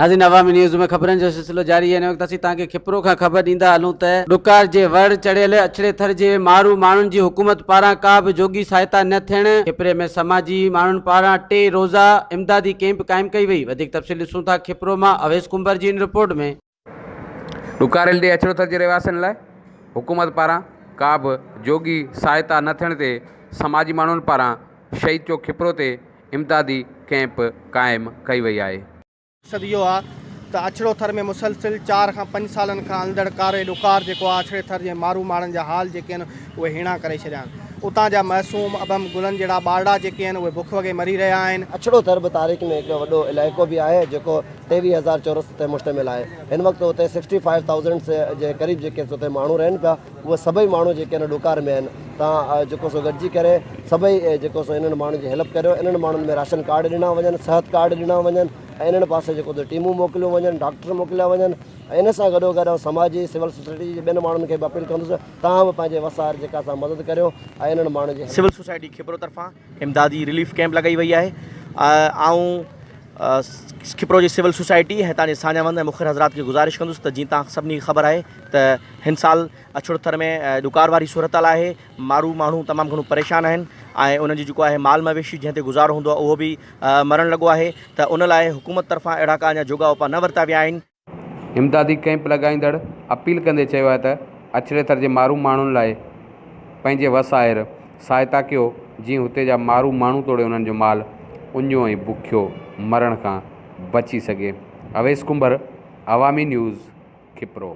ناظرين عوامي نيوز ۾ خبرن جو سلسلو جاري آهي. هن وقت اسين توهان کي کپرو کان خبر ڏيندا هلون ته ڏڪار جي ور چڙهيل اڇڙي ٿر جي مارو ماڻهن جي حڪومت پاران ڪا به جوڳي سهائتا نه ٿيڻ کپري ۾ سماجي ماڻهن پاران 3 روزه امدادي ڪئمپ قائم ڪئي وئي. وڌيڪ تفصيل ڏسون ٿا کپرو مان اويس ڪنڀر جي هن رپورٽ ۾. ڏڪاريل ڏيهه اڇڙو ٿر جي رهواسين لاء حڪومت پاران ڪا به جوڳي سهائتا نه ٿيڻ تي سماجي ماڻهن پاران شهيد چوڪ کپرو تي امدادي ڪئمپ قائم ڪئي وئي آهي. مقصد اهو آهي ته اڇڙو ٿر ۾ مسلسل 4 کان 5 سالن کان هلندڙ ڪاري ڏڪار جيڪو آهي اڇڙي ٿر جي مارو ماڻهن جا حال جيڪي آهن اهي هيڻا ڪري ڇڏيا آهن. اتان جا معصوم ابهم گلن جهڙا ٻارڙا جيڪي آهن اهي بک وڳي مري رهيا آهن. اڇڙو ٿر به تاريخ ۾ هڪ وڏو علائقو به آهي جيڪو 23 هزار چورس تي مشتمل آهي. هن وقت اتي سڪسٽي فائيو ٿائوزنڊس جي قريب جيڪي اتي ماڻهو رهن پيا اهي سڀئي ماڻهو جيڪي هن ڏڪار ۾ آهن تان جيڪو سو گڏجي ڪري سڀئي جيڪو سو انهن ماڻهن جي هيلپ ڪريو انهن ماڻهن ۾ راشن ڪارڊ ڏنا وڃن صحت ڪارڊ ڏنا وڃن ۽ انهن پاسي جيڪو سو ٽيمون موڪليون وڃن ڊاڪٽر موڪليا وڃن ۽ ان سان گڏو گڏ سماجي سول سوسائٽي جي ٻين ماڻهن کي به اپيل ڪندس تان به پنهنجي وس آهر جيڪا سا مدد ڪريو ۽ انهن ماڻهن جي سول سوسائٽي کپرو طرفان امدادي رليف ڪئمپ لڳائي وئي آهي آئون کپرو جي سول سوسائٽي هتان جي ساڃاهه وند ۽ مخير حضرات کي گذارش ڪندس ته جيئن توهان سڀني کي خبر آهي ته هن سال اڇڙ ٿر ۾ ڏڪار واري صورتحال آهي، مارو ماڻهو تمام گهڻو پريشان آهن ۽ انهن جي جيڪو آهي مال مويشي جنهن تي گذارو هوندو آهي اهو به مرڻ لڳو آهي ته ان لاء حڪومت طرفان اهڙا ڪا اڃا جوڳا اپاء نه ورتا ويا آهن. امدادي ڪئمپ لڳائيندڙ اپيل ڪندي چيو آهي ته اڇڙي ٿر جي مارو ماڻهن لاء پنهنجي وس آهر سهائتا ڪيو جيئن هتي جا مارو ماڻهو توڙي انهن جو مال اڃيو ۽ بکيو مرڻ کان بچي سگهي. اويس ڪنڀر، عوامي نيوز، کپرو.